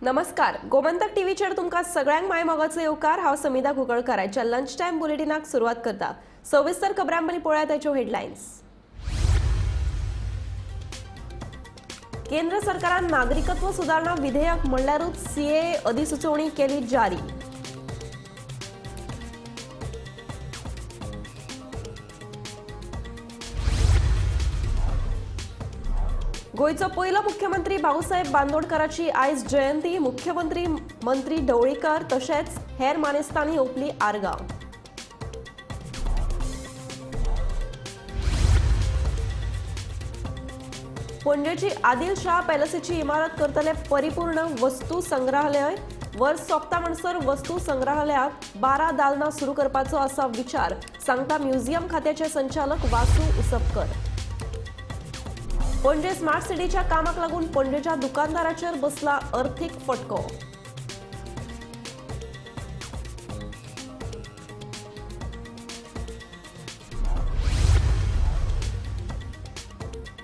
नमस्कार, गोमंतक टीव्हीचेर तुमकां सगळ्यांक मायमोगाचो येवकार. हांव समिधा कुंकळकर. आयच्या लंच टायम बुलेटिनाक सुरवात करता. सविस्तर खबरां पयलीं पळोवया ताच्यो हेडलायन्स. केंद्र सरकारान नागरिकत्व सुदारणा विधेयक म्हणल्यारूच सीएए अधिसुचोवणी केली जारी. गोंयचो पयलो मुख्यमंत्री भाऊसाहेब बांदोडकराची आयज जयंती. मुख्यमंत्री मंत्री ढवळीकर तशेंच हेर मानेस्तांनी ओंपली आर्गां. पणजेची आदिलशाह पॅलेसीची इमारत करतले परिपूर्ण वस्तू संग्रहालय. वर्स सोंपता म्हणसर वस्तू संग्रहालयात 12 दालनां सुरू करपाचो आसा विचार, सांगता म्युझियम खात्याचे संचालक वासू उसपकर. पणजे स्मार्ट सिटीच्या कामाक लागून पणजेच्या दुकानदाराचेर बसला अर्थीक फटको.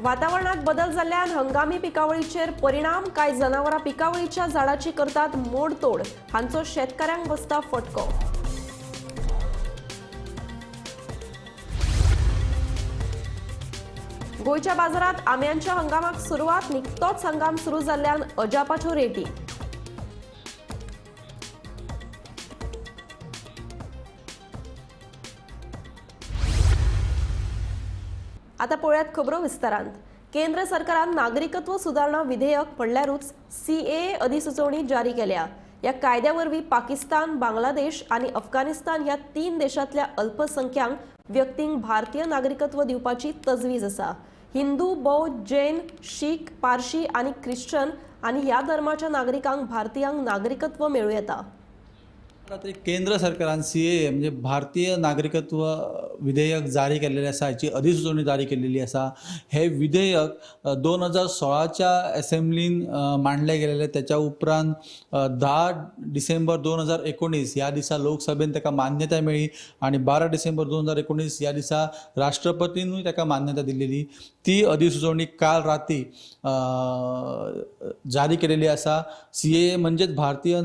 वातावरणात बदल जाल्ल्यान हंगामी पिकावळीचेर परिणाम. कांय जनावरां पिकावळीच्या झाडाची करतात मोडतोड, हांचो शेतकाऱ्यांक बसता फटको. गोंयच्या बाजारात आंब्यांच्या हंगामाक सुरवात. निकतोच हंगाम सुरू जाल्ल्यान अजापाच्यो रेटी. आता पळोवयात खबरो विस्तारांत. केंद्र सरकारान नागरिकत्व सुदारणा विधेयक म्हणल्यारूच सीएए अधिसुचोवणी जारी केल्या. ह्या कायद्या वरवीं पाकिस्तान, बांगलादेश आनी अफगाणिस्तान ह्या 3 देशांतल्या अल्पसंख्याक व्यक्तींक भारतीय नागरिकत्व दिवपाची तजवीज आसा. हिंदू, बौद्ध, जैन, शीख, पारशी आनी ख्रिश्चन आनी ह्या धर्माच्या नागरिकांक भारतीयांक नागरिकत्व मेळूं येता. केंद्र सरकारान सीएए म्हणजे भारतीय नागरिकत्व विधेयक जारी केलेलें आसा, हाची अधिसुचोवणी जारी केलेली आसा. हे विधेयक 2016च्या एसेंब्लीन मांडलें गेलेलें. त्याच्या उपरांत 10 डिसेंबर 2019 ह्या दिसा लोकसभेन ताका मान्यताय मेळ्ळी आनी 12 डिसेंबर 2019 ह्या दिसा राष्ट्रपतीनूय ताका मान्यता दिलेली. ती अधिसुचोवणी काल राती जारी केलेली आसा. सीएए म्हणजेच भारतीय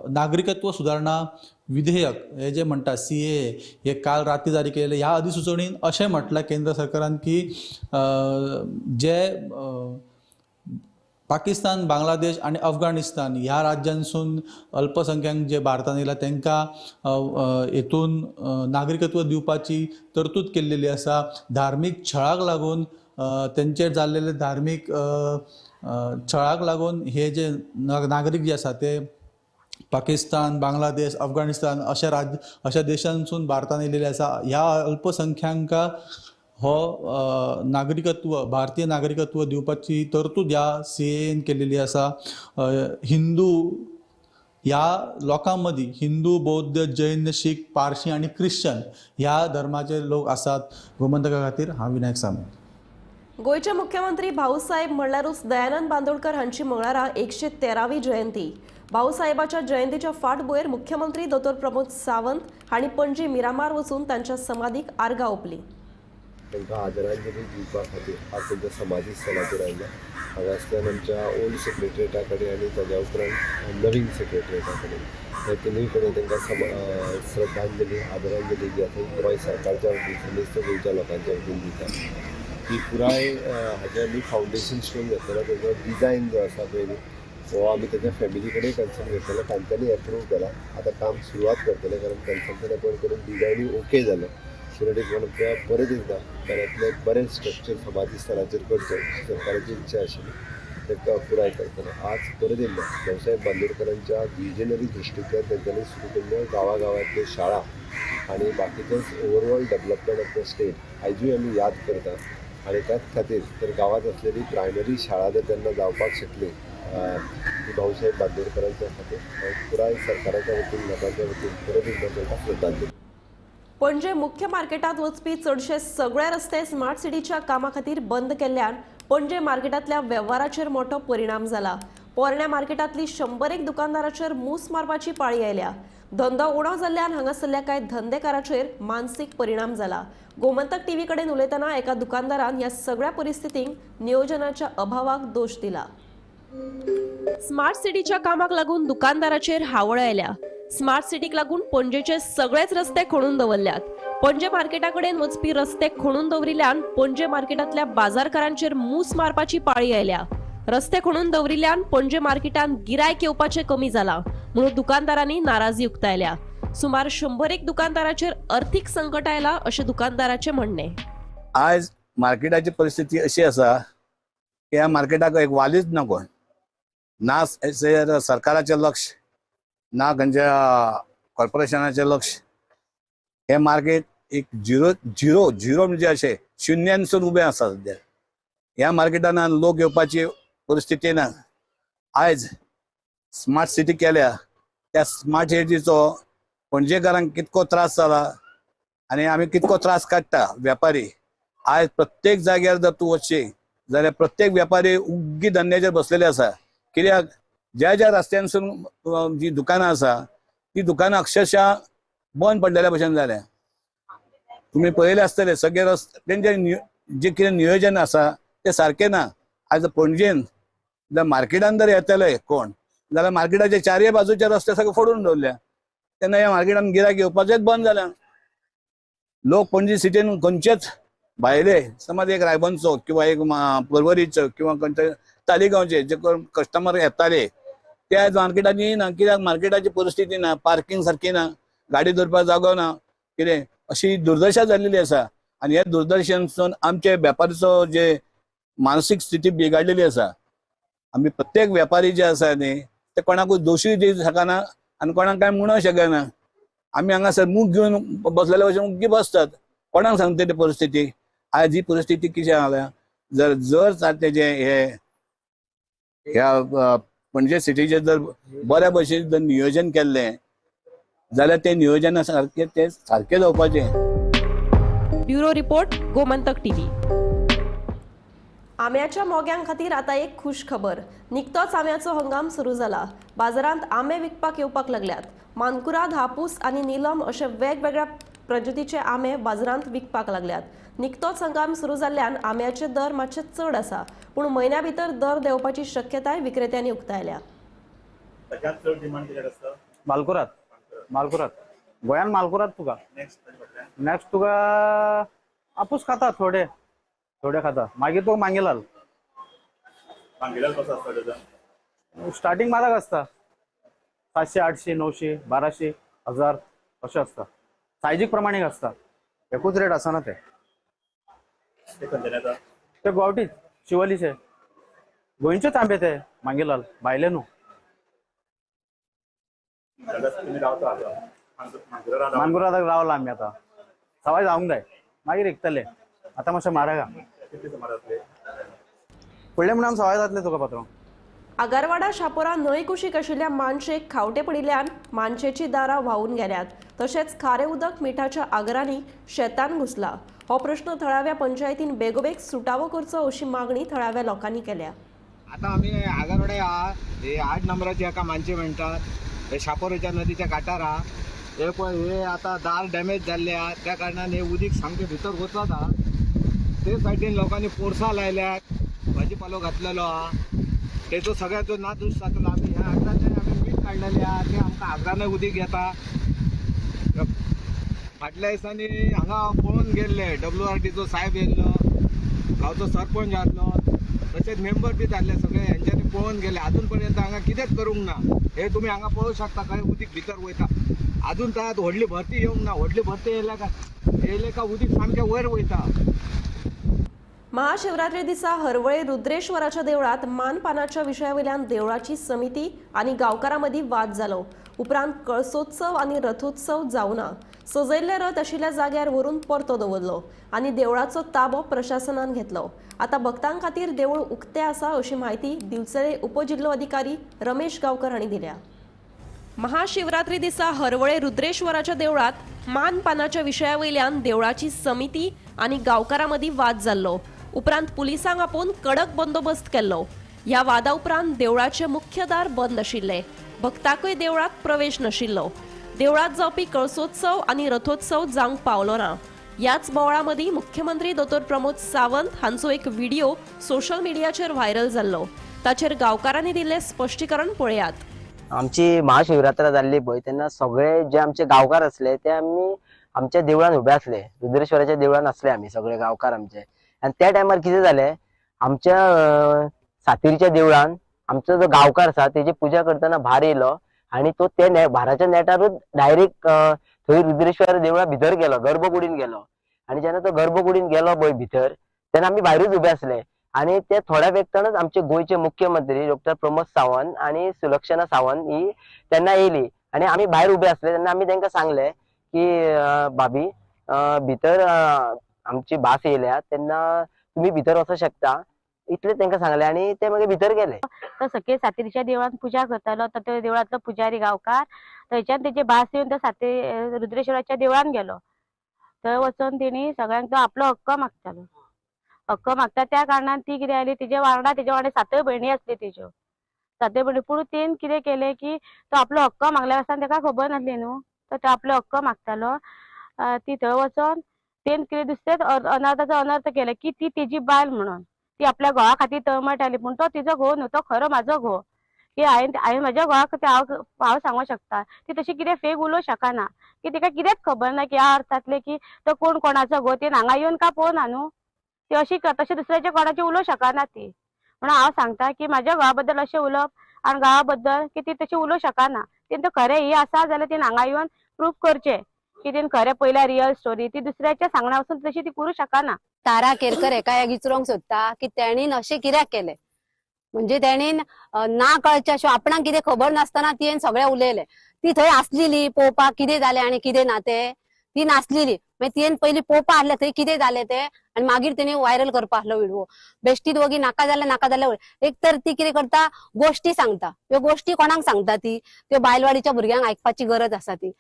नागरिकत्व सुदारणा विधेयक हे जे म्हणटा सीएए हे काल राती जारी केलेले. ह्या अधिसुचोवणीन अशें म्हटलां केंद्र सरकारान की जे पाकिस्तान, बांगलादेश आनी अफगाणिस्तान ह्या राज्यांसून अल्पसंख्याक जे भारतान येयला तांकां हेतून नागरिकत्व दिवपाची तरतूद केल्लेली आसा. धार्मीक छळाक लागून तेंचेर जाल्लेले धार्मीक छळाक लागून हे जे नागरीक जे आसा ते पाकिस्तान, बांगलादेश, अफगाणिस्तान अशा अशा देशांसून भारतान येयलेले आसा. ह्या अल्पसंख्यांका हो नागरिकत्व, भारतीय नागरिकत्व दिवपाची तरतूद ह्या सीएएन केलेली आसा. हिंदू ह्या लोकां मदीं हिंदू, बौद्ध, जैन, शीख, पारशी आनी ख्रिश्चन ह्या धर्माचे लोक आसात. गोमंतका खातीर हांव विनायक सामंत. गोंयचे मुख्यमंत्री भाऊसाहेब म्हणल्यारूच दयानंद बांदोडकर हांची मंगळारा 113वी जयंती. भाऊसाहेबाच्या जयंतीच्या फाटभुंयेर मुख्यमंत्री दोतोर प्रमोद सावंत हांणी पणजी मिरामार वचून तांच्या समाधीक आर्गां ओंपली. तांकां आदरांजली दिवपा खातीर आज तांच्या समाधी स्थलाचेर आयला. हांगासल्यान आमच्या ओल्ड सेक्रेटरिएटा कडेन आनी ताज्या उपरांत नवीन सेक्रेटरिएटा कडेन ह्या तिनूय कडेन तांकां श्रद्धांजली, आदरांजली जी आसा ती गोंय सरकारच्या वतीन, समेस्त गोंयच्या लोकांच्या वतीन दिता. ही पुराय हाजें आमी फावंडेशन स्टोन घेतलेलो, ताजो डिजायन जो आसा पळय न्ही हो आमी ताच्या फॅमिली कडेन कन्सल्ट घेतलेलो, तांच्यांनी एप्रूव केला. आतां काम सुरवात करतले, कारण कन्सल्टंट अपॉयंट करून डिजायनूय ओके जालें. सुरवातीक परत एकदां घरांतले बरें स्ट्रक्चर समाधी स्थलाचेर करचें सरकाराची इच्छा आशिल्ली, ताका पुराय करतले. आज परत एकदां भाऊसाहेब बांदोडकरांच्या विजनरी दृश्टींतल्यान तांच्यांनी सुरू केल्ल्यो गांवागांवांतल्यो शाळा आनी बाकीचेच overall development of the state आयजूय आमी याद करता. आनी त्याच खातीर तर गांवांत आसलेली प्रायमरी शाळा जर तेन्ना जावपाक शकली ती भाऊसाहेब बांदोडकरांच्या खातीर पुराय सरकाराच्या वतीन, लोकांच्या वतीन परत एकदां तांकां श्रद्धांजली. पणजे मुख्य मार्केटांत वचपी चडशे सगळे रस्ते स्मार्ट सिटीच्या कामा खातीर बंद केल्ल्यान पणजे मार्केटांतल्या वेव्हाराचेर मोठो परिणाम जाला. पोरण्या मार्केटांतली 100 दुकानदाराचेर मूस मारपाची पाळी आयल्या. धंदो उणो जाल्ल्यान हांगासरल्या कांय धंदेकाराचेर मानसीक परिणाम जाला. गोमंतक टीव्ही कडेन उलयतना एका दुकानदारान ह्या सगळ्या परिस्थितींक नियोजनाच्या अभावाक दोश दिला. स्मार्ट सिटीच्या कामाक लागून दुकानदाराचेर हावळ आयल्या. स्मार्ट सिटीक लागून पणजेचे सगळेच रस्ते खणून दवरल्यात. पणजे मार्केटा कडेन वचपी रस्ते खणून दवरिल्ल्यान पणजे मार्केटांतल्या बाजारकारांचेर मूस मारपाची पाळी आयल्या. रस्ते खणून दवरिल्ल्यान पणजे मार्केटांत गिरायक येवपाचें कमी जाला म्हणून दुकानदारांनी नाराजी उक्तायल्या. सुमार 100 दुकानदाराचेर अर्थीक संकट आयला अशें दुकानदाराचें म्हणणें. आज मार्केटाची परिस्थिती अशी आसा की ह्या मार्केटाक एक वालीच ना, कोण ना सरकाराचें लक्ष ना खंयच्या कॉर्पोरेशनाचें लक्ष. हें मार्केट एक झिरो झिरो झिरो म्हणजे अशें शुन्यानसून उबें आसा सद्या. ह्या मार्केटान लोक येवपाची परिस्थिती ना. आयज स्मार्ट सिटी केल्या, त्या स्मार्ट सिटीचो पणजेकारांक कितको त्रास जाला आनी आमी कितको त्रास काडटा वेपारी. आयज प्रत्येक जाग्यार जर तूं वचशी जाल्यार प्रत्येक वेपारी उग्गी धंद्याचेर बसलेले आसा. कित्याक ज्या ज्या रस्त्यांसून जी दुकानां आसा ती दुकानां अक्षरशः बंद पडलेल्या भशेन जाल्या. तुमी पळयले आसतले सगळे रस्ते तेंचे जे कितें नियोजन आसा तें सारकें ना. आयज पणजेन जर मार्केटान जर येतले कोण जाल्यार मार्केटाचे चारय बाजूचे रस्ते सगळे फोडून दवरल्या, तेन्ना ह्या मार्केटान गिरायक येवपाचेच बंद जाल्या. लोक पणजी सिटीन खंयचेच भायले समज एक रायबनचो किंवा एक पर्वरीचो किंवा खंयचे तालिगांवचे जे कस्टमर येताले ते आयज मार्केटान येना. कित्याक मार्केटाची परिस्थिती ना, पार्किंग सारकी ना, गाडी दवरपाक जागो ना, कितें अशी दुर्दशा जाल्लेली आसा. आनी ह्या दुर्दशेनसून आमचे वेपारीचो जे मानसीक स्थिती बिगाडलेली आसा. आमी प्रत्येक वेपारी जे आसा न्ही ते कोणाकूय दोशूय दिवंक शकना आनी कोणाक कांय म्हणूंक शकना. आमी हांगासर मूग घेवन बसलेले भशेन उग्गी बसतात. कोणाक सांगता ती परिस्थिती. आयज ही परिस्थिती कितें जाल्या, जर जर तेजें हे ह्या पणजे सिटीचें जर बऱ्या भशेन जर नियोजन केल्लें जाल्यार तें नियोजना सारकें तें सारकें जावपाचें. Bureau report, Gomantak TV. आम्याच्या मोग्यां खातीर आतां एक खुश खबर. निकतोच आम्याचो हंगाम सुरू जाला. बाजारांत आंबे विकपाक येवपाक लागल्यात. मानकुराद, हापूस आनी निलम अशे वेगवेगळ्या प्रजातीचे आंबे बाजारांत विकपाक लागल्यात. निकतोच हंगाम सुरू जाल्ल्यान आंब्याचे दर मातशे चड आसा, पूण म्हयन्या भितर दर देंवपाची शक्यताय विक्रेत्यांनी उक्तायल्या. मालकुराद, मालकुराद गोंयान मालकुराद तुका नेक्स्ट तुका आपूस खाता, थोडे थोडे खाता, मागीर तुका मांगेलाल. मांगेलाल कसो आसता डझन? स्टार्टिंग म्हारग आसता, 700, 800, 900, 1200, 1000 अशें आसता. सायजीक प्रमाणे आसता, एकूच रेट आसना ते. ते गांवठी शिवलीचे गोंयचेच आंबे ते मांगेलाल, भायले न्हू. मानकुरादाक रावला आमी आतां, सवाय जावंक जाय मागीर विकतले. आतां मातशें म्हारग आहा, फुडले म्हयन्यान सवाय जातले तुका पात्रांव. आगारवाडा शापोरा न्हंय कुशीक आशिल्ल्या मानशेक खावटे पडिल्ल्यान मानशेची दारां व्हांवून गेल्यात. तशेंच खारें उदक मिठाच्या आगरांनी शेतान घुसला. हो प्रश्न थळाव्या पंचायतीन बेगोबेग सुटावो करचो अशी मागणी थळाव्या लोकांनी केल्या. आतां आमी आगारवाडा आहा, हे 8 नंबराची एका मानशे म्हणटात, हे शापोरेच्या नदीच्या काठार आहा. हे पळय हे आतां दार डॅमेज जाल्ले आहा, त्या कारणान हे उदीक सामकें भितर वचत आहा. ते सायडीन लोकांनी पोरसां लायल्यात, भाजीपालो घातलेलो आहा, तेचो सगळ्याचो नादूस जातलो. आमी ह्या आगरांतल्यान आमी मीठ काडलेलें आहा, तें आमकां आगरानय उदीक येता. फाटल्या दिसांनी हांगा पळोवन गेल्ले WRDचो साहेब येयल्लो, गांवचो सरपंच आसलो, तशेंच मेंबर बी जाल्ले, सगळे हेंच्यांनी पळोवन गेले. आजून पर्यंत हांगा कितेंच करूंक ना. हे तुमी हांगा पळोवंक शकता खंय उदीक भितर वयता. आजून तांत व्हडली भरती येवंक ना. व्हडली भरती येयले काय उदीक सामकें वयर वयता. महाशिवरात्री दिसा हरवळे रुद्रेश्वराच्या देवळात मानपानाच्या विशयावयल्यान देवळाची समिती आनी गांवकारां मदीं वाद जालो. उपरांत कळसोत्सव आनी रथोत्सव जावना. सजयल्ले रथ आशिल्ल्या जाग्यार व्हरून परतो दवरलो आनी देवळाचो ताबो प्रशासनान घेतलो. आतां भक्तां खातीर देवूळ उक्तें आसा अशी म्हायती दिवचले उपजिल्लो अधिकारी रमेश गांवकर हांणी दिल्या. महाशिवरात्री दिसा हरवळे रुद्रेश्वराच्या देवळात मानपानाच्या विशयावयल्यान देवळाची समिती आनी गांवकारां मदीं वाद जाल्लो. उपरांत पुलिसांक आपोवन कडक बंदोबस्त केल्लो. ह्या वादा उपरांत देवळाचे मुख्य दार बंद आशिल्ले. भक्ताकूय देवळात प्रवेश नाशिल्लो. देवळात जावपी कळसोत्सव आनी रथोत्सव जावंक पावलो ना. ह्याच बोवाळा मदीं मुख्यमंत्री दोतोर प्रमोद सावंत हांचो एक व्हिडिओ सोशल मिडियाचेर व्हायरल जाल्लो. ताचेर गांवकारांनी दिल्लें स्पश्टीकरण पळयात. आमची महाशिवरात्र जाल्ली पळय तेन्ना सगळे जे आमचे गांवकार आसले ते आमी आमच्या देवळान उबे आसले, रुद्रेश्वराच्या देवळान आसले आमी सगळे गांवकार आमचे. आनी त्या टायमार कितें जालें, आमच्या सातेरीच्या देवळान आमचो जो गांवकार आसा तेजी पुजा करतना भार येयलो आनी तो ते भाराच्या नेटारूच डायरेक्ट थंय रुद्रेश्वर देवळा भितर गेलो, गर्भकुडीन गेलो. आनी जेन्ना तो गर्भकुडीन गेलो पळय भितर तेन्ना आमी भायरूच उबे आसले आनी ते थोड्या वेगतानच आमचे गोंयचे मुख्यमंत्री डॉक्टर प्रमोद सावंत आनी सुलक्षणा सावंत ही तेन्ना येयली आनी आमी भायर उबे आसले. तेन्ना आमी तांकां सांगले की भाभी भितर आमची भास येयल्या तेन्ना तुमी भितर वचूंक शकता, इतले तांकां सांगले आनी ते मागीर भितर गेले. तो सके सातेरीच्या देवळान पुजा करतालो, तो त्या देवळांतलो पुजारी गांवकार थंयच्यान तेजे भास येवन तो साते रुद्रेश्वराच्या देवळान गेलो. थंय वचून तेणी सगळ्यांक तो आपलो हक्क मागतालो. हक्क मागता त्या कारणान ती कितें आयली तेजे वांगडा, तेजे वांगडा सातय भयणी आसली तेज्यो, सातय भयणी. पूण तेन कितें केलें की तो आपलो हक्क मागल्या आसतना तेका खबर नासली न्हू, तो आपलो हक्क मागतालो. ती थंय वचोन तेन कितें दुसरेच अनर्थाचो अनर्थ केले की ती तेजी बायल म्हणून ती आपल्या घोवा खातीर तळमळटाली, पूण तो तिजो घोव न्हू, तो खरो म्हाजो घोव, की हांवें म्हाज्या घोवाक हांव सांगूंक शकता. ती तशी कितें फेक उलोवंक शकना, की तिका कितेंच खबर ना की ह्या अर्थांतलें की तो कोण कोणाचो घोव, तेन हांगा येवन काय पळोवना न्हू, ती अशी तशें दुसऱ्याच्या कोणाचें उलोवंक शकना ती. म्हणून हांव सांगता की म्हाज्या घोवा बद्दल अशें उलोवप आनी गांवा बद्दल की ती तशी उलोवंक शकना. तेन तो खरें ही आसा जाल्यार तेन हांगा येवन प्रूफ करचें की तेन खरें पयल्या रियल स्टोरी, ती दुसऱ्याच्या सांगणा वचून तशी ती करूं शकना. तारा केरकर एका विचारूंक सोदता की तेणीन अशें कित्याक केलें, म्हणजे तेणीन ना कळचें अशें आपणाक कितें खबर नासतना तिणें सगळें उलयलें. ती थंय आसलेली पळोवपाक कितें जालें आनी कितें ना तें, ती नासलेली. मागीर तिणें पयलीं पळोवपा आसलें थंय कितें जालें तें आनी मागीर तिणें व्हायरल करपा आसलो व्हिडिओ. बेश्टीत वगी नाका जालें नाका जालें. एक तर ती कितें करता, गोश्टी सांगता, ह्यो गोश्टी कोणाक सांगता ती, त्यो बायलवाडीच्या भुरग्यांक आयकपाची गरज आसा ती.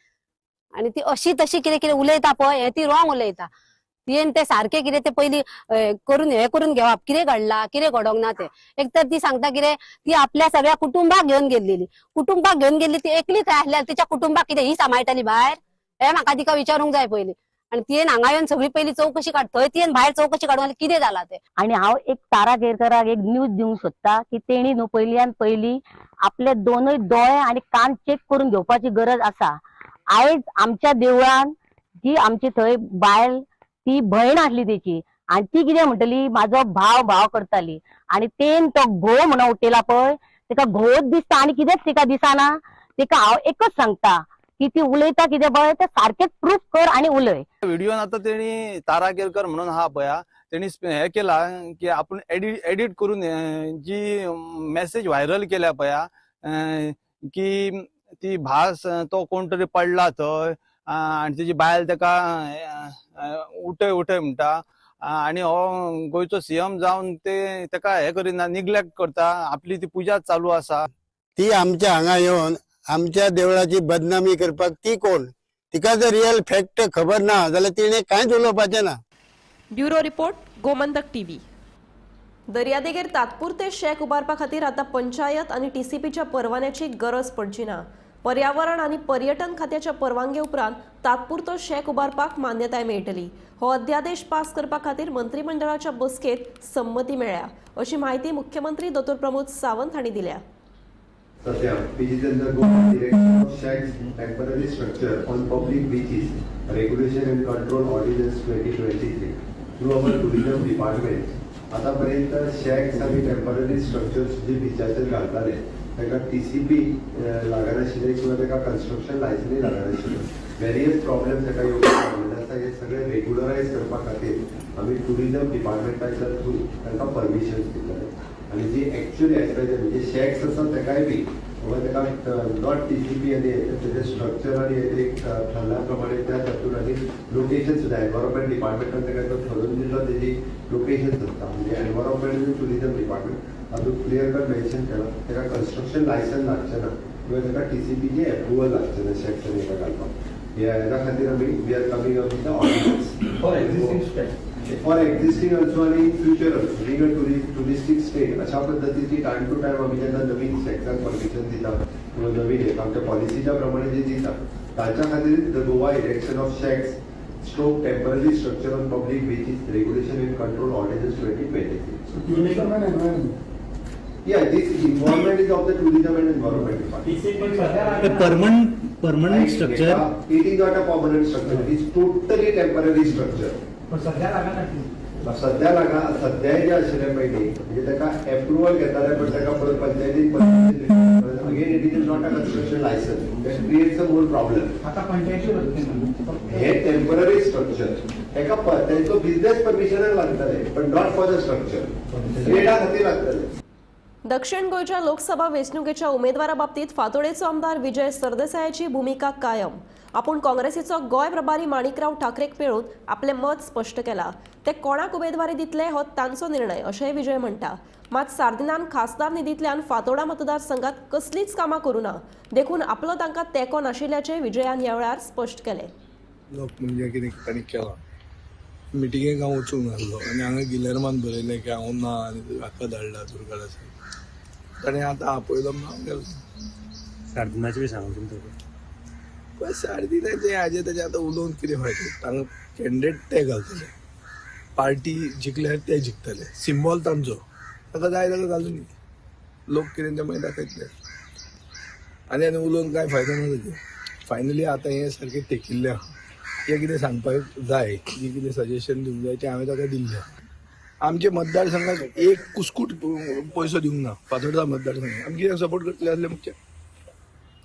आनी ती अशी तशी कितें कितें उलयता पळय हें ती रॉंग उलयता. तिणें तें सारकें कितें तें पयलीं करून हें करून घेवप, कितें घडलां कितें घडोवंक ना तें. एक तर ती सांगता कितें ती आपल्या सगळ्या कुटुंबाक घेवन गेल्लेली, कुटुंबाक घेवन गेल्ली ती एकली थंय आसली तिच्या कुटुंबाक कितें ही सांबाळटाली भायर, हें म्हाका तिका विचारूंक जाय पयलीं. आनी तिणें हांगा येवन सगळी पयलीं चवकशी काड, थंय तिणें भायर चवकशी काडून कितें जालां तें. आनी हांव एक तारा केरकराक एक न्यूज दिवंक सोदता की तेणी न्हू पयल्यान पयलीं आपले दोनूय दोळे आनी कान चॅक करून घेवपाची गरज आसा. आयज आमच्या देवळान जी आमची थंय बायल ती भयण आसली तेची, आनी ती कितें म्हणटली म्हाजो भाव भाव करताली, आनी तेन तो घोव म्हणून उठयला पळय तेका घोवच दिसता आनी कितेंच तिका दिसना. तिका हांव एकच सांगता की ती उलयता कितें पळय तें सारकेंच प्रूफ कर आनी उलय. व्हिडिओन आतां तेणी तारा केरकर म्हणून आहा पळया, तेणी हें केलां की आपूण एडिट करून जी मॅसेज व्हायरल केल्या पळया की ती भास तो कोण तरी पडला थंय आनी तेजी बायल तेका उठय उठय म्हणटा आनी हो गोंयचो सीएम जावन ते तेका हें करिना, निग्लेक्ट करता, आपली ती पुजा चालू आसा. ती आमच्या हांगा येवन आमच्या देवळाची बदनामी करपाक ती कोण, तिका जर रियल फॅक्ट खबर ना जाल्यार तिणें कांयच उलोवपाचें ना. Bureau report, Gomantak TV. दर्यादेगेर तात्पुरते शॅक उबारपा खातीर आतां पंचायत आनी टीसीपीच्या परवान्याची गरज पडची ना. पर्यावरण आनी पर्यटन खात्याच्या परवानगे उपरांत तात्पुरतो शॅक उबारपाक मान्यताय मेळटली. हो अध्यादेश पास करपा खातीर मंत्रिमंडळाच्या बसकेत संमती मेळ्ळ्या अशी म्हायती मुख्यमंत्री दोतोर प्रमोद सावंत हांणी दिल्या. सध्या which is in the Goa Erection of Shacks Temporary Structure on Public Beaches Regulation and Control Ordinance 2023 through our Tourism Department. आतापर्यंत शॅक्स आनी टेम्पररी स्ट्रक्चर्स जे बिचाचेर घालताले ताका TCP लागनाशिल्लें किंवा ताका कन्स्ट्रक्शन लायसनूय लागनाशिल्लें. वेरियस प्रॉब्लेम ताका येवपाक लागले आसा. हे सगळे रेग्युलरायज करपा खातीर आमी टुरिजम डिपार्टमेंटाच्या थ्रू तांकां परमिशन्स दितले आनी जी एक्चुअली एज म्हणजे शॅक्स आसा ताकाय बी बाबा ताका not TCP आनी तेजें स्ट्रक्चर आनी एक ठरल्या प्रमाणे त्या तातूंत आनी लोकेशन सुद्दां एनवायरमेंट डिपार्टमेंटान ताका तो ठरोवन दिल्लो तेजी लोकेशन आसता म्हणजे एनवायरमेंट आनी टुरिजम डिपार्टमेंट तातूंत क्लियर कट मेन्शन केलां ताका कन्स्ट्रक्शन लायसन लागचें ना किंवा ताका TCPचें एप्रुवल लागचें ना शॅक्स आनी हेका घालपाक. ह्या खातीर आमी we are coming up with the ordinance for existing state, for existing also आनी in future also being a touristic state अशा पद्दतीची टायम टू टायम आमी जेन्ना नवीन शॅक्सांक परमिशन दिता किंवा नवीन एक आमच्या पॉलिसीच्या प्रमाणे जे दिता ताच्या खातीर the Goa erection of shacks stroke temporary structure on public beaches regulation and control ordinance 2023. Yeah, this involvement is of the tourism and environment department. Permanent structure. It is not a permanent structure. It is totally temporary structure. पण सध्या लागना. सध्या लागा, सध्या जे आशिल्लें पळय न्ही, म्हणजे ताका एप्रुवल घेताले, पण ताका परत पंचायतीन, again it is not a construction license, that creates a more problem. आता पंचायती हे टेम्पररी स्ट्रक्चर ताका तेंचो बिझनेस परमिशनाक लागतले, पण not for the structure, ट्रेडा खातीर लागतले. दक्षिण गोंयच्या लोकसभा वेंचणुकेच्या उमेदवारा बाबतीत फातोडेचो आमदार विजय सरदेसायाची भुमिका कायम. आपूण काँग्रेसीचो गोंय प्रभारी माणिकराव ठाकरेक मेळून आपलें मत स्पश्ट केलां. ते कोणाक उमेदवारी दितले हो तांचो निर्णय अशेंय विजय म्हणटा. मात सार्दिनान खासदार निधींतल्यान फातोडा मतदारसंघात कसलीच कामां करूं ना, देखून आपलो तांकां तेंको नाशिल्ल्याचें विजयान ह्या वेळार स्पश्ट केलें. लोक म्हणजे कितें तांणी केलां, मिटिंगेक हांव वचूंक नासलो आनी हांगा गिलेरमान बरयलें की हांव ना आनी हाका धाडला दुर्गाडा साहेब. ताणें आतां आपयलो म्हणून हांव गेलो. सार्दिनाचें बी सांगूं तुमकां? पळय, सार्दिनाचें हाजें ताजें आतां उलोवन कितें फायदो. तांकां कॅन्डिडेट ते घालतले, पार्टी जिखल्यार ते जिखतले, सिंबॉल तांचो, ताका जाय ताका घालून दी. लोक कितें ते मागीर दाखयतले. आनी आनी उलोवन कांय फायदो ना ताजें. फायनली आतां हें सारकें तेकिल्लें आहा, जें कितें सांगपाक जाय, जें कितें सजेशन दिवंक जाय तें हांवें ताका दिल्लें. आमच्या मतदारसंघाक एक कुस्कूट पयसो दिवंक ना फातोर्डा मतदारसंघाक. आमी कित्याक सपोर्ट करतले आसले? मुख्य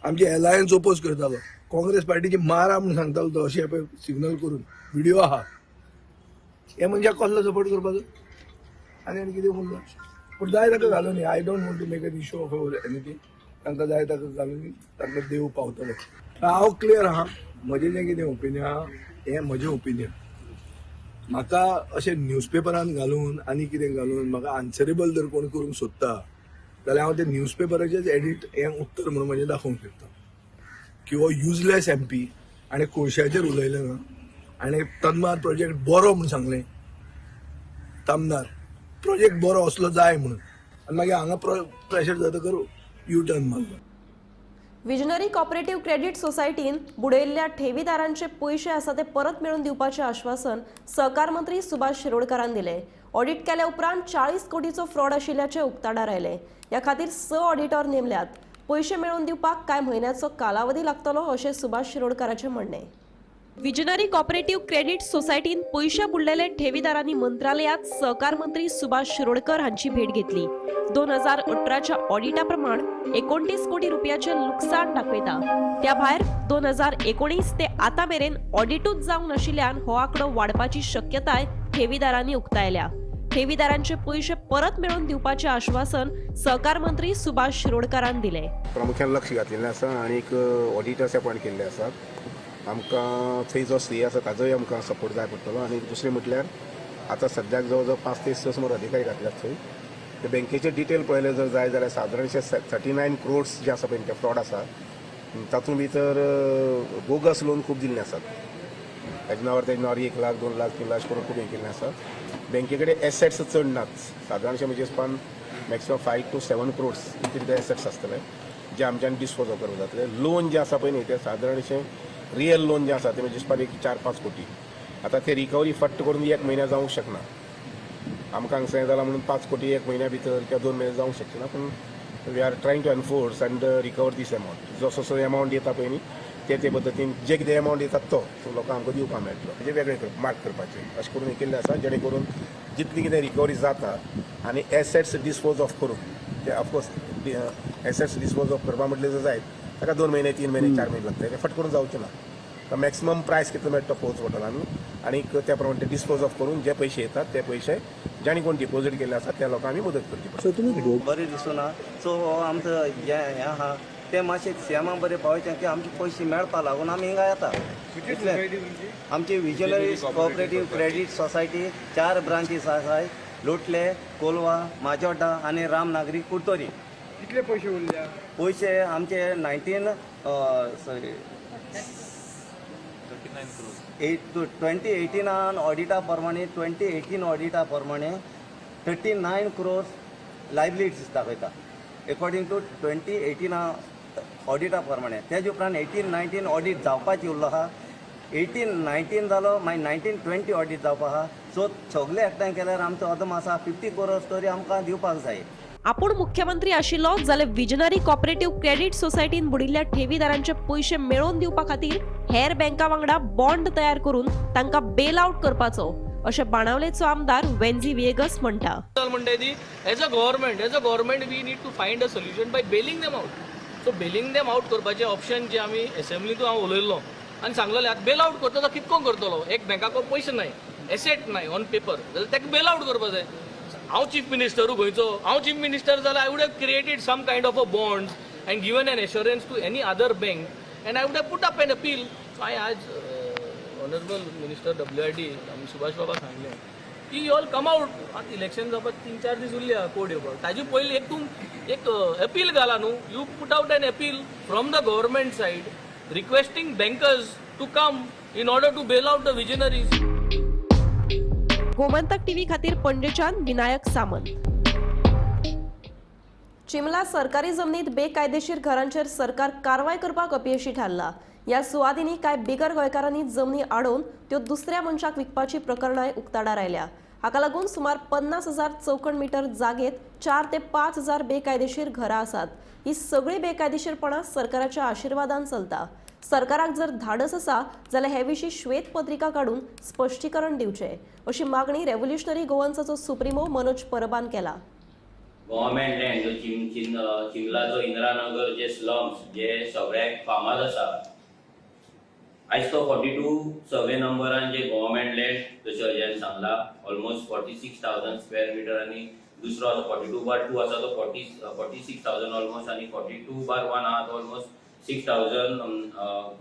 आमचे एलायन्स ओपोज करतालो, काँग्रेस पार्टीची मारा म्हूण सांगतालो तो, अशें पळय सिग्नल करून व्हिडिओ आहा. हे मनशाक कसलो सपोर्ट करपाचो? आनी आनी कितें उरलां? पूण जाय ताका घालून, I don't want to make an issue of our anything. तांकां जाय ताका घालून, तांकां देव पावतलो. हांव क्लियर आहा, म्हजें जें कितें ओपिनियन आहा हें म्हजें ओपिनियन. म्हाका अशें न्यूजपेपरान घालून आनी कितें घालून म्हाका आन्सरेबल जर कोण करूंक सोदता जाल्यार हांव ते न्यूजपेपराचेच एडिट हें उत्तर म्हणून म्हजें दाखोवंक शकता की हो युजलेस एमपी आनी कोळशाचेर उलयलें ना, आनी तन्मार प्रोजेक्ट बरो म्हूण सांगलें, तमनार प्रोजेक्ट बरो असलो जाय म्हणून, आनी मागीर हांगा प्रेशर जातकर यू टर्न मारलो. विजनरी कॉपरेटिव्ह क्रेडिट सोसायटीन बुडयल्ल्या ठेवीदारांचे पयशे आसा ते परत मेळून दिवपाचें आश्वासन सहकार मंत्री सुभाष शिरोडकारान दिलें. ऑडिट केल्या उपरांत 40 कोटीचो फ्रॉड आशिल्ल्याचें उक्ताडार आयलें. ह्या खातीर 6 ऑडिटर नेमल्यात. पयशे मेळोवन दिवपाक कांय म्हयन्याचो कालावधी लागतलो अशें सुभाष शिरोडकाराचें म्हणणें. विजनरी कॉपरेटिव्ह क्रेडिट सोसायटीन पयशे बुडलेले ठेवीदारांनी मंत्रालयात सहकार मंत्री सुभाष शिरोडकर हांची भेट घेतली. 2018च्या ऑडिटा प्रमाण 29 कोटी रुपयाचे लुकसाण दाखयता. त्या भायर 2019 ते आतां मेरेन ऑडिटूच जावंक नाशिल्ल्यान हो आंकडो वाडपाची शक्यताय ठेवीदारांनी उक्तायल्या. ठेवीदारांचे पयशे परत मेळोवन दिवपाचें आश्वासन सहकार मंत्री सुभाष शिरोडकारान दिलें. प्रामुख्यान लक्ष घातलेलें आसा आनी ऑडिटर्स अपॉयंट केल्ले आसात. आमकां थंय जो सी आसा ताजोय आमकां सपोर्ट जाय पडटलो. आनी दुसरें म्हटल्यार आतां सद्याक जवळ जवळ 5 ते 6 सुमार अधिकारी घातल्यात थंय. ते बँकेचे डिटेल पळयले जर जाय जाल्यार सादारणशे 39 क्रोड्स जे आसा पळय ते फ्रॉड आसा, तातूंत भितर बोगस लोन खूब दिल्ले आसात. ताच्या नांवार तेज्या नांवार 1 लाख 2 लाख 3 लाख करून खूब हें केल्लें आसा. बँके कडेन एसेट्स चड नात, सादारणशे म्हणजे स्पान मॅक्सिमम 5 to 7 crores इतले ते एसेट्स आसतले जे आमच्यान डिस्पोज ऑफ करूंक जातले. लोन जे आसा पळय न्ही ते सादारणशे रियल लोन जे आसा ते म्हणजे स्पान 4-5 कोटी. आतां ते रिकवरी फट्ट करून 1 म्हयन्या जावंक शकना. आमकां हांगसर हें जालां म्हणून 5 कोटी 1 म्हयन्या भितर किंवा 2 म्हयने जावंक शकचे ना, पूण we are trying to enforce and recover this amount. जसो जसो एमावंट येता पळय न्ही ते ते पद्दतीन जे कितें एमावंट येतात तो लोकांक आमकां दिवपाक मेळटलो. म्हणजे वेगळे मार्क करपाचें अशें करून हें केल्लें आसा, जेणे करून जितली कितें रिकवरी जाता आनी एसेट्स डिस्पोज ऑफ करून ते ऑफकोर्स एसेट्स डिस्पोज ऑफ करपा म्हटलें जर जायत ताका 2 म्हयने 3 म्हयने 4 म्हयने लागता, तें फट करून जावचें ना. तर मॅक्सिमम प्रायस कितलो मेळटा तो पळोवचो पडटलो आमी, आनी त्या प्रमाणे ते डिस्पोज ऑफ करून जे पयशे येतात ते पयशे जांणी कोण डिपोजीट केल्ले आसा त्या लोकांक आमी मदत करची पडटा. बरें दिसना. सो हो आमचो हें आहा तें मातशें सीएमा बरें पावयचें की आमचे पयशे मेळपा लागून आमी हिंगा येता. आमची visionary cooperative credit society 4 branches आसाय, लोटले, कोलवा, माजोड्डा आनी रामनागरी कुडतरी. कितले पयशे उरल्या? पयशे आमचे 2018 ऑडिटा प्रमाणे 2018 ऑडिटा प्रमाणे 39 क्रोर्स लायबिलिटीज दाखयता एकॉर्डिंग टू 2018 ऑडिटा प्रमाणे. तेज उपरांत 18-19 ऑडिट जावपाची उरलो आहा, 18-19 जालो, मागीर 19-20 ऑडिट जावपा आहा. सो सगळे एकठांय केल्यार आमचो अदमास आसा 50 क्रोर्स तरी आमकां दिवपाक जाय. आपूण मुख्यमंत्री आशिल्लो जाल्यार विजनरी कॉपरेटिव्ह क्रेडीट सोसायटीन बुडिल्ल्या ठेवीदारांचे पयशे मेळोवन दिवपा खातीर हेर बँका वांगडा बॉन्ड तयार करून तांकां बेल आउट करपाचो अशें बाणावलेचो आमदार वेन्झी व्हिएगस म्हणटा. म्हणटा ती as a government we need to find a solution by bailing them out. So bailing them out करपाचें ऑप्शन जे आमी एसेंब्लीतूय हांव उलयल्लो आनी सांगलेलें, आतां बेल आउट करतलो कितको करतलो, एक बँकाको पयशे नाय, एसेट नाय ऑन पेपर, जाल्यार ताका बेल आउट करपा जाय. हांव चीफ मिनिस्टरू गोंयचो, हांव चीफ मिनिस्टर जाल्यार I would have created some kind of a bonds and given an assurance to any other bank and I would have put up an appeal. So हांवें आज honourable minister WID आमी सुभाष बाबा सांगलें की you all come out, आतां election जावपाक 3-4 दीस उरल्या कोड येवपाक, ताजे पयलीं एक तूं एक अपील घाला न्हू, you put out an appeal from the government side requesting bankers to come in order to bail out the visionaries. Gomantak TV खातीर पणजेच्यान विनायक सामंत. चिमला सरकारी जमनीत बेकायदेशीर घरांचेर सरकार कारवाय करपाक अपयशी थारला. ह्या सुवादींनी कांय बिगर गोंयकारांनी जमनी आडोवन त्यो दुसऱ्या मनशाक विकपाची प्रकरणांय उक्ताडार आयल्या. हाका लागून सुमार 50,000 चौखण मीटर जागेत 4 ते 5,000 बेकायदेशीर घरां आसात. ही सगळी बेकायदेशीरपणां सरकाराच्या आशिर्वादान चलता. सरकाराक जर धाडस आसा जाल्यार हे विशीं श्वेतपत्रिका काडून स्पश्टीकरण दिवचें अशी मागणी रेव्होल्युशनरी गोवन्साचो सुप्रिमो मनोज परबान केला. गव्हर्मेंट लँड जो चिमलाचो इंदिरानगर जे स्लम्स जे सगळ्याक फामाद आसा, आयज तो 42 सर्वे नंबरान जे गव्हर्मेंट लँड जशें अजयान सांगला ऑलमोस्ट 46,000 स्क्वेअर मिटर आनी दुसरो आसा 42/2 आसा तो 46,000 ऑलमोस्ट आनी 42/1 आहा तो ऑलमोस्ट 6,000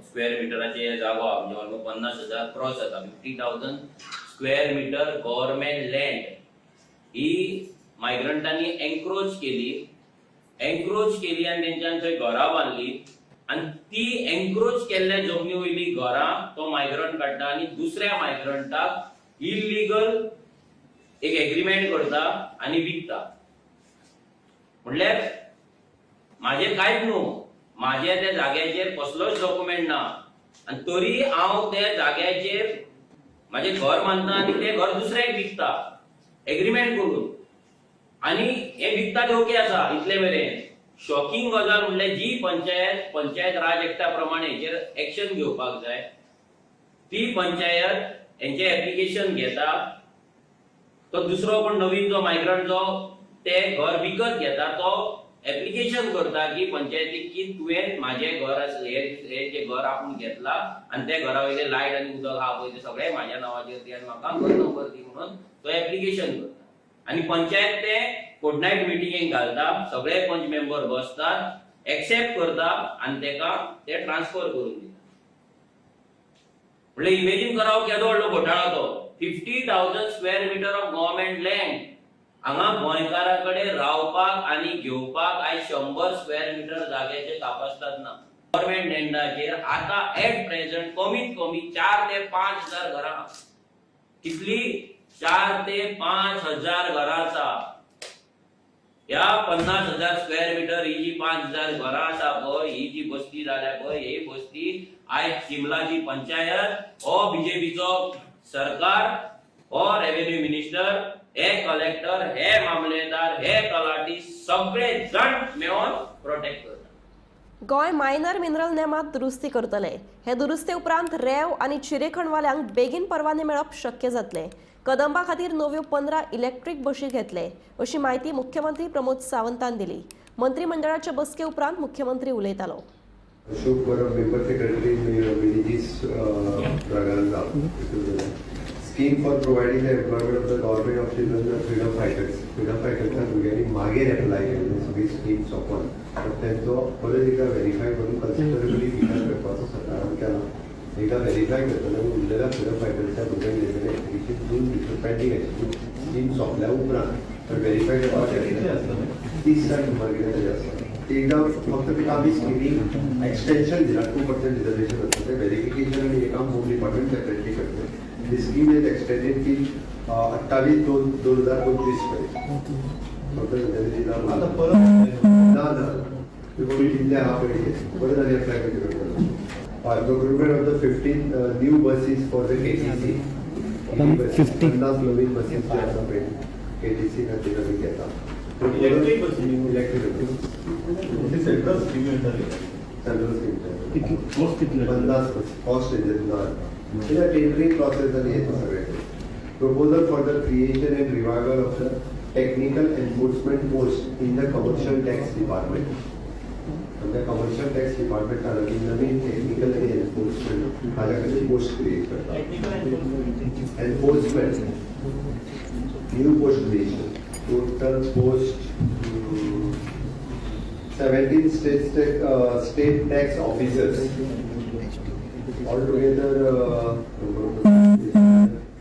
स्क्वेअर मिटराचे जागो आहा, म्हणजे ऑलमोस्ट 50,000 क्रॉस जाता. 50,000 स्क्वेअर मिटर गव्हर्मेंट लँड ही मायग्रंटांनी एन्क्रोच केली आनी तेंच्यान थंय घरां बांदली आनी ती एन्क्रोच केल्ल्या जमनी वयली घरां तो मायग्रंट काडटा आनी दुसऱ्या मायग्रंटाक इल्लिगल एक एग्रीमेंट करता आनी विकता. म्हणल्यार म्हाजें कांयच न्हू, म्हाज्या त्या जाग्याचेर कसलोच डॉक्युमेंट ना आनी तरी हांव त्या जाग्याचेर म्हाजें घर बांदता आनी तें घर दुसऱ्याक विकता एग्रीमेंट करून, आनी हें विकता ते ओके आसा इतले मेरेन. शॉकिंग गजाल म्हणल्यार जी पंचायत राज एक्टा प्रमाणे हेचेर एक्शन घेवपाक जाय ती पंचायत हेंचें एप्लिकेशन घेता, तो दुसरो कोण नवीन जो मायग्रंट जो ते घर विकत घेता तो एप्लिकेशन करता की पंचायतीक की तुवें म्हाजें घर हे जें घर आपूण घेतला आनी त्या घरा वयलें लायट आनी उदक आहा पळय तें सगळें म्हाज्या नांवाचेर दी आनी म्हाका घर नंबर दी म्हणून तो एप्लिकेशन करता आनी पंचायत ते कोडनायट मिटिंगेक घालता, सगळे पंच मेंबर बसतात, एक्सेप्ट करता आनी तेका ते ट्रान्सफर करून दिता. म्हणल्यार इमेजीन कराव केदो व्हडलो घोटाळो तो. 50,000 square metre of government land हांगा गोंयकारा कडेन रावपाक आनी घेवपाक आयज 100 स्क्वेअर मिटर जाग्याचे कापास्ताद ना. गव्हर्मेंट लँडाचेर आतां एट प्रेझेंट कमीत कमी 4 ते 5,000 घरां, कितली 4 ते 5,000 घरां आसा. ह्या 50,000 स्क्वेअर मिटर ही जी 5,000 घरां आसा पळय, ही जी बस्ती जाल्या पळय, ही बस्ती आयज चिमलाची पंचायत हो बीजेपीचो सरकार हो रेव्हेन्यू मिनिस्टर हे कलेक्टर हे मामलेदार हे तलाठी सगळे जण मेळून प्रोटेक्ट करतात. गोंय मायनर मिनरल नेमात दुरुस्ती करतले. हे दुरुस्ते उपरांत रेंव आनी चिरेखणवाल्यांक बेगीन परवाने मेळप शक्य जातले. कदंबा खातीर नव्यो 15 इलेक्ट्रीक बशी घेतले अशी म्हायती मुख्यमंत्री प्रमोद सावंतान दिली. मंत्रिमंडळाचे बसके उपरांत मुख्यमंत्री उलयतालो. Ashok Parab, member secretary Menezes Braganza. Scheme for providing the employment of the government of children freedom fighters. Freedom फायटर्सच्या भुरग्यांनी मागीर एप्लाय केल्ले सगळी स्कीम सोंपोन, पण तेंचो परत एकदा व्हेरीफाय करून कन्सिडरेबली विचार करपाचो सरकारान केला. एकदा व्हेरीफाय करतले आनी उरलेल्या फ्रिडम फायटर्सच्या भुरग्यांक दिलेले एप्लिकेशन दोन भितर पेंडींग आशिल्ली स्कीम सोंपल्या उपरांत पण व्हेरीफाय करपाक 30 जाण सुमार कितें तरी आसता. एकदा फक्त तिका आमी स्किमीक एक्सटेन्शन दिला 2% रिजर्वेशन आसता तें व्हेरिफिकेशन आनी हें काम होम डिपार्टमेंट सेपरेटली करतलें. The scheme is extended till 28/2/2025 पर्यंत. फक्त सध्या दिला आतां परत ना ना कोणी दिल्ले आहा पयलीं परत आनी एप्लाय करचें पडटलें. हय, procurement of the 15 new buses for the KTC. 50 Naveen buses जे आसा पळय KTC खातीर आमी घेता. Electric central scheme येताली. Central scheme. कितले कॉस्ट, कितले? 50 कॉस्ट हेजेर ना, टेंडरिंग प्रोसेस आनी हें सगळें. Proposal for the creation and revival of the technical enforcement post in the commercial tax department. आमच्या कमर्शियल टॅक्स डिपार्टमेंटान आमी नवीन टेक्निकल एन्फोर्समेंट हाज्या खातीर पोस्ट क्रिएट करता. Enforcement, new post creation. Total post 17 state tax officers, altogether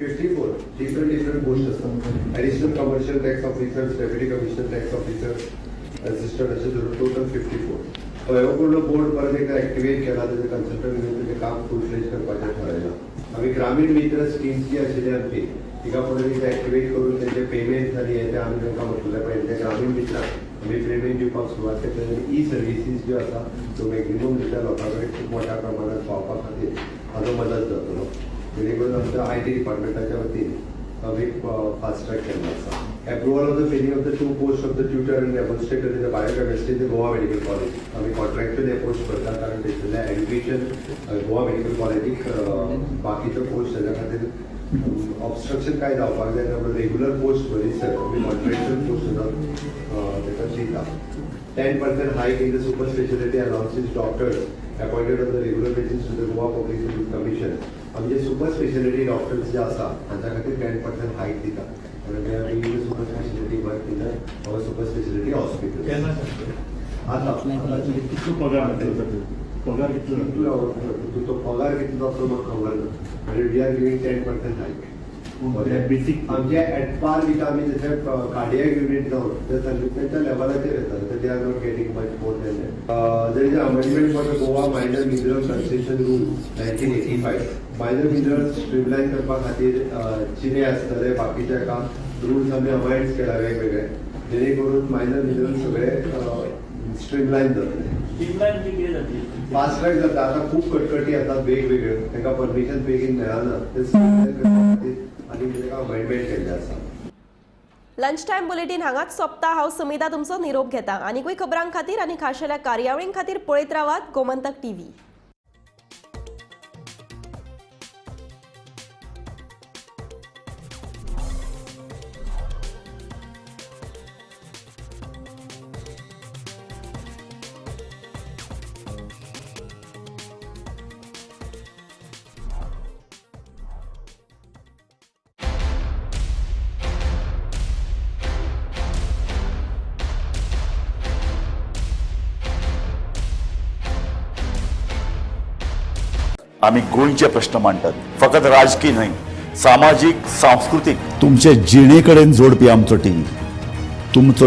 54 different different posts आसतात. Additional commercial tax officers, deputy commissioner tax officers, assistant अशें धरून total 54. हो पूर्ण बोर्ड परत एकदा एक्टिवेट केला, तेजे कन्सल्टंट घेवन तेजें काम फूल फ्लेज करपाचें थारायलां आमी. ग्रामीण मित्र स्किम्स जी आशिल्ली आमची, तिका परत एकदा एक्टिवेट करून तेजे पेमेंट्स आनी हे ते आमी तांकां म्हटलें पळय, ते ग्रामीण मित्रांक आमी पेमेंट दिवपाक सुरवात केली आनी ई सर्विसीस ज्यो आसा त्यो मॅक्झिमम रित्या लोकां कडेन खूब मोठ्या प्रमाणात पावपा खातीर हाजो मदत जातलो. जेणे करून आमच्या IT डिपार्टमेंटाच्या वतीन आमी फास्ट ट्रॅक केल्लो आसा. Approval of the filling of the two post of the tutor and demonstrator in the biochemistry in the Goa Medical College. आमी कॉन्ट्रॅक्चुअल हे पोस्ट करता, कारण थंयसरल्या एज्युकेशन गोवा मेडिकल कॉलेजीक बाकीचो पोस्ट तेज्या खातीर ऑबस्ट्रक्शन कांय जावपाक जायना म्हणून रेगुलर पोस्ट भरीसर आमी कॉन्ट्रॅक्चुअल पोस्ट सुद्दां ताका दिता. 10% hike in the super speciality allowances doctors appointed on the regular basis to the Goa Public Service Commission. आमचे सुपर स्पेशलिटी डॉक्टर्स जे आसा तांच्या खातीर 10% हायक दिता, कारण they are doing the super speciality work in our super speciality hospital. आतां कितलो पगार जातलो? पगार कितलो? कितलो तो पगार कितलो जातलो म्हाका खबर ना, म्हणजे we are giving 10% hike basic. आमचे एट पार विथ आमी जशें कार्डियक युनीट जावन ते तांच्या लेवलाचेर येता, they are not getting much more than that. There is amendment for the Goa minor mineral concession rule 1985. Minor mineral streamline करपा खातीर चिरे आसतले, बाकीचे एका रुल्स आमी अमेंड केला वेगवेगळे, जेणे करून मायनर मिनरल सगळे स्ट्रीमलायन जातले. फास्ट ट्रॅक जाता. आतां खूब कटकटी आसात वेगवेगळ्यो, तांकां परमिशन बेगीन मेळना, ते स्ट्रीमलायन करपा खातीर आनी ताका अमेंडमेंट केल्लें आसा. लंच टायम बुलेटीन हांगाच सोंपता. हांव समिता तुमचो निरोप घेता. आनीकूय खबरां खातीर आनी खाशेल्या कार्यावळीं खातीर पळयत रावात गोमंतक टीव्ही. आमी गोंयचे प्रश्न मांडटात, फकत राजकीय न्हय, सामाजीक, सांस्कृतीक, तुमचे जिणे कडेन जोडपी आमचो टीव्ही, तुमचो.